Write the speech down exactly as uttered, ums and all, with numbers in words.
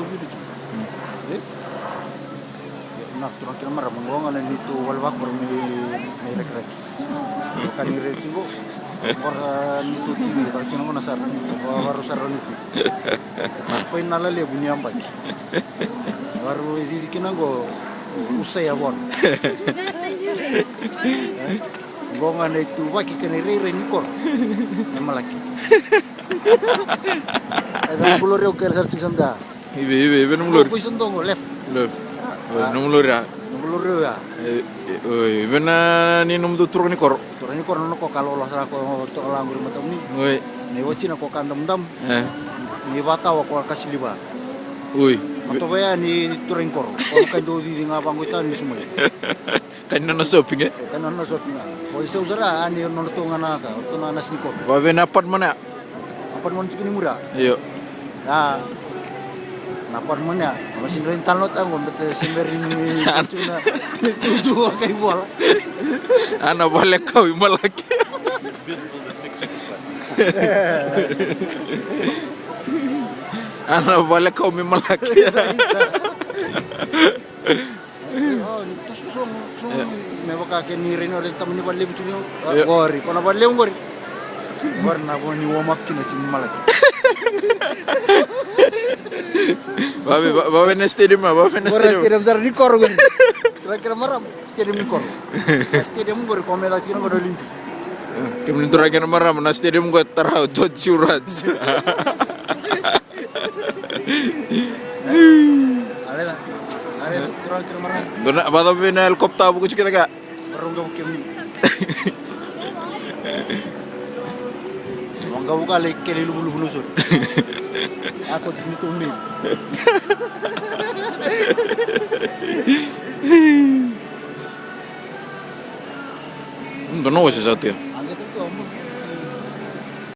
E? Na turaga kei na marama, qo ga na neitou vale vakoro me, me irakiraki. Ka ni raici qo, qora neitou T V, ka tiko qo na sara, vakarau sara ni tu. Na fainala levu ni yabaki. Vakarau e cici kina qo, Usai Avona. Qo ga na ituvaki kei na irairai ni koro. Me malaki. E da bula reu kei na sara tiko sa da. Ive, ive, ive nomu lori. Ko iso dogo, left. Left. Ah, nomu lori ya. Nomu lori ya. E, e, oi, ive na ni nomu dau turaga ni koro. Turaga ni koro na ko ka lolo sara ko turaga laguri matamuni. Oi. Ni watina ko ka damudamu. E. Ni vatawa ko ka siliva. Oi. Matovaya ni turaga ni koro. Ko ka dau cici ga vango itani ni sumali. Ka ni nona shopping, e? E, ka ni nona shopping, a. Ko i sau sara, a ni nona tu ga na ka, tu na nasi ni koto. Vavei na apartment ya? Apartment tiko ni muri ya? Io. A, na apartment ya, a masi ni rai ni tano tango, bete se meri ni tu na, tu tu a kai vola. A na vale kau i Malaki. A na vale kau mi Malaki. Me vaka ke ni reni ori tamani valevu tiko. Qori, ko na valevu qori. Qori na vo ni warm up kina timi Malaki. Vave, vave na stadium, vave na stadium. Stadium sara ni koro qori. Kira kira maram, stadium ni koro. Stadium qori ko me la tiko na Olympic. Kemuni dora kena marama na stadium qo e tara o George Suraj. Dona vata vei na helicopter vuku tiko keda ka. Waqavuka lai kele luvuluvu na sori. Ako tiko ni tou nei. Dona wase sa tio.